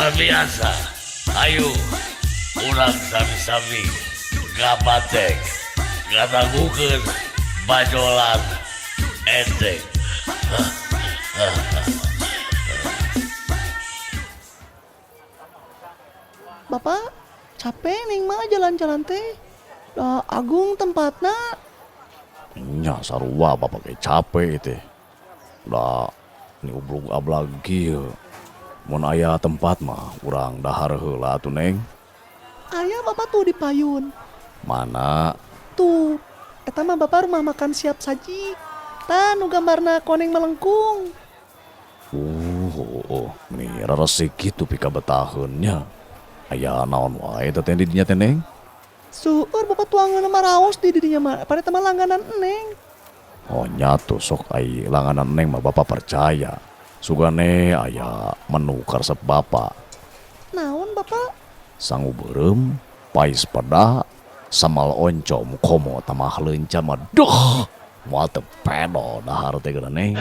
Luar biasa. Ayo, urang sami-sami ngabatek, ngadangukeun bajolan enteng. Bapak, capek neng mah jalan-jalan teh. Da agung tempatna. Nya sarua bapak ge capek teh. Da ni ublug ablag kieu. Mun aya tempat mah urang dahar heula atuh, Neng. Aya, Bapak, tuh di payun. Mana? Tuh, eta mah, Bapak, rumah makan siap saji. Tah, nu gambarna koneng melengkung. Oh, meni reresik kitu pikabetaheun nya. Aya naon wae teh di dinya teh, Neng? Seueur, Bapak, tuangan mah raos di dinya mah. Pada mah langganan Neng. Oh nya tuh, sok ai langganan Neng mah bapak percaya. Sugane aya menu karesep bapak. Naon, Bapak? Sangu beureum, pais peda, sambal oncom komo tamah leunca mah, duh. Moal teu pedo dahar teh geuna, Neng.